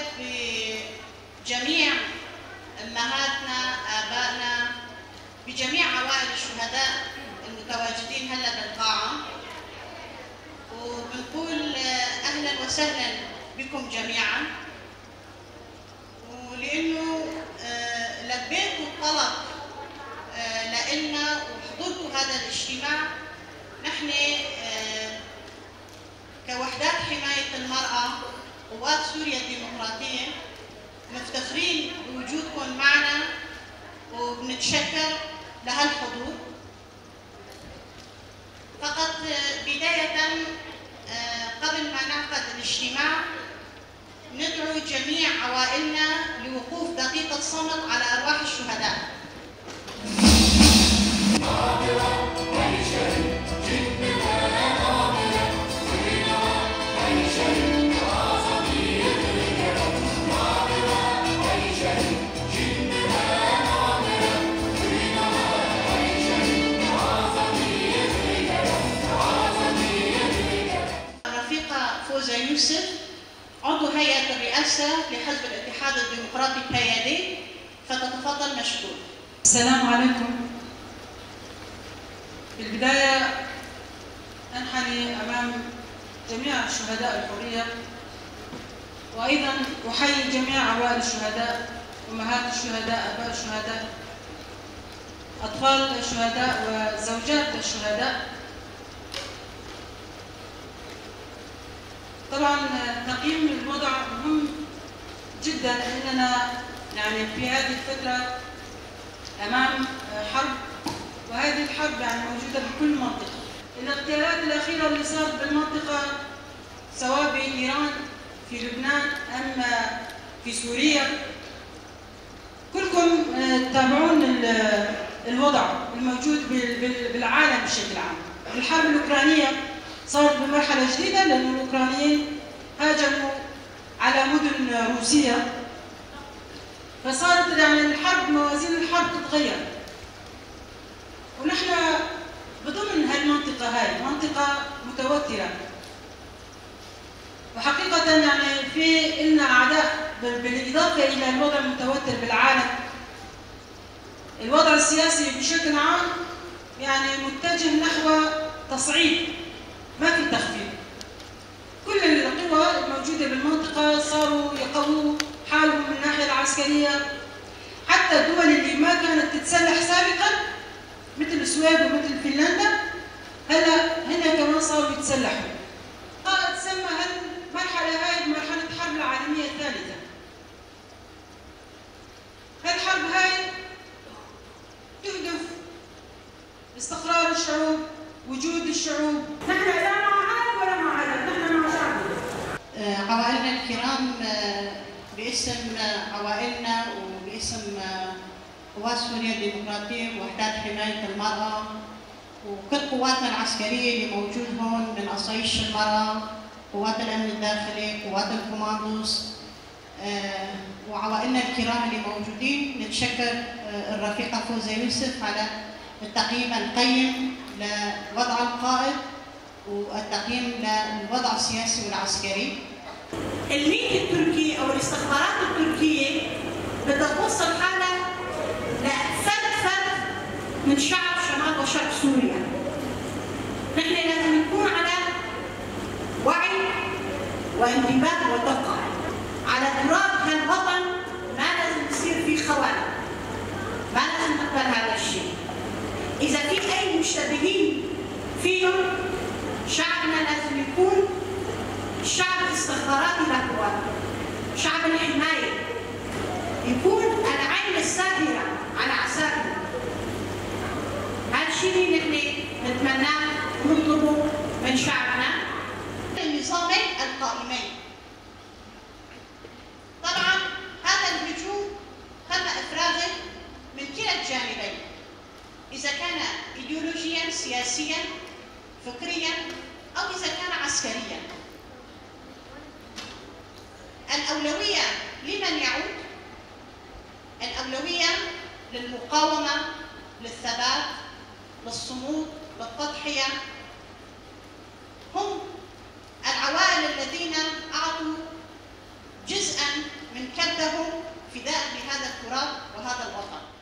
نرحب بجميع أمهاتنا، آبائنا، بجميع عوائل الشهداء المتواجدين هلا بالقاعة، وبنقول أهلا وسهلا بكم جميعا. ولأنه لبيتوا الطلب لإلنا وحضرتوا هذا الاجتماع، نحن كوحدات حماية المرأة قوات سوريا الديمقراطية مفتخرين بوجودكم معنا وبنتشكر لهالحضور. فقط بداية قبل ما نعقد الاجتماع ندعو جميع عوائلنا لوقوف دقيقة صمت على أرواح الشهداء. فوزة يوسف، عضو هيئة الرئاسة لحزب الاتحاد الديمقراطي البيادي، فتتفضل مشكور. السلام عليكم. في البداية أنحني أمام جميع شهداء الحرية، وأيضا أحيي جميع عوائل الشهداء، أمهات الشهداء، آباء الشهداء، أطفال الشهداء، وزوجات الشهداء. طبعا تقييم الوضع مهم جدا، لاننا يعني في هذه الفترة امام حرب، وهذه الحرب يعني موجودة بكل منطقة. الاغتيالات الاخيرة اللي صارت بالمنطقة سواء بايران، في لبنان، ام في سوريا، كلكم تتابعون الوضع الموجود بالعالم بشكل عام. الحرب الاوكرانية صارت بمرحلة جديدة، لأن الأوكرانيين هاجموا على مدن روسية، فصارت يعني الحرب، موازين الحرب تتغير. ونحن بضمن هالمنطقة هاي، منطقة متوترة، وحقيقة يعني في إلنا أعداء بالإضافة إلى الوضع المتوتر بالعالم. الوضع السياسي بشكل عام يعني متجه نحو تصعيد، ما في تخفيض. كل القوى الموجودة بالمنطقة صاروا يقووا حالهم من الناحية العسكرية، حتى الدول اللي ما كانت تتسلح سابقا مثل السويد ومثل فنلندا، هلا هن كمان صاروا يتسلحوا. تسمى هالمرحلة هاي مرحلة الحرب العالمية الثالثة. هالحرب هاي تهدف استقرار الشعوب، وجود الشعوب. نحن لا مع عرب ولا مع عرب، نحن مع شعبنا. عوائلنا الكرام، باسم عوائلنا وباسم قوات سوريا الديمقراطية ووحدات حماية المرأة وكل قواتنا العسكرية اللي موجود هون من قصايش المرأة، قوات الأمن الداخلي، قوات الكوماندوس، وعوائلنا الكرام اللي موجودين، نتشكر الرفيقة فوزة يوسف على التقييم القيم لوضع القائد والتقييم للوضع السياسي والعسكري. الميت التركي او الاستخبارات التركية بدها توصل حالها لفرد فرد من شعب شمال وشرق سوريا. نحن لازم نكون على وعي وانتباه ودقة على تراب هالوطن. ما لازم يصير في خونه، ما لازم نقبل هذا الشيء. إذا في أي مشتبهين فيهم، شعبنا لازم يكون شعب الاستخباراتي لقواته، شعب الحماية، يكون العين الساهرة على عساكره. هذا الشيء اللي نحن نتمناه ونطلبه من شعبنا. النظامين القائمين. طبعا هذا الهجوم تم إفراغه من كلا الجانبين، إذا كان إيديولوجياً، سياسياً، فكرياً، أو إذا كان عسكرياً. الأولوية لمن يعود؟ الأولوية للمقاومة، للثبات، للصمود، للتضحية. هم العوائل الذين أعطوا جزءاً فداء لهذا التراب وهذا الوطن.